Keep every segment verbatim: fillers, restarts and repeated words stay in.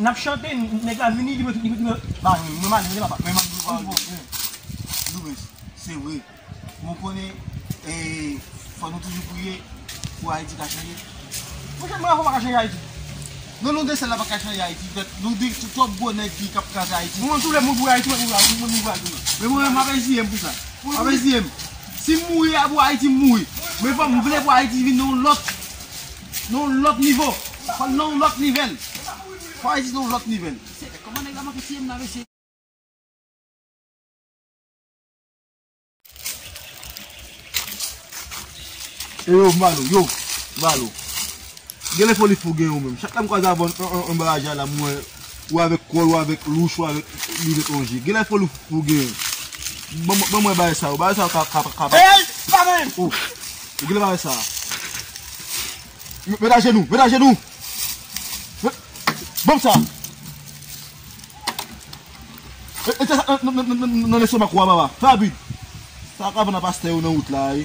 n ap chante, nèg la vini, li mete, li mete, ba, mwen, mwen, mwen, papa. Men m ap di w, Doubens, se vre. Mwen konnen, e, fò nou toujou priye pou Ayiti ka chanje. Monchè, mwen, fò pa ka chanje Ayiti. Non, nou de sèl la pa ka chanje Ayiti. Fèt, nou di twòp gwo nèg ki k ap kraze Ayiti. Mwen, tou lè moun pou Ayiti, mwen, mwen, mwen, mwen, mwen, mwen. Men mwen, m ap eziye m pou sa. M ap eziye m. Si m mouri a pou Ayiti, m mouri. Men fò m vle pou Ayiti vin nan yon lòt, nan yon lòt nivo. Fò l nan yon lòt nivèl. Fò Ayiti nan yon lòt nivèl. Se kòman nèg la manke tiye m nan, mesye? E yo, Malo, yo, Malo. Genlè foli fou gen ou menm. Chak lè m kwaze avè w an, an, an, anba raje a la, m wè ou avèk kòl, ou avèk louch, ou avèk linèt wonje. Genlè foli fou gen. Ban mwen, ban mwen bagay sa yo. Bagay sa yo ka, ka, ka, ka. Ey, pa menm. Oh, ou genlè bagay sa. Met, met ajenou, met ajenou. Met, ban m sa. E, e, sa, nan, nan, nan, nan, nan lestomak ou a, papa. Fè rapid. Sa ka vann a pastè yo nan wout la, wi.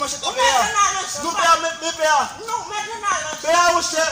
manchèt nan pè a. Nou pè a, men, men pè a. Pè a, monchè.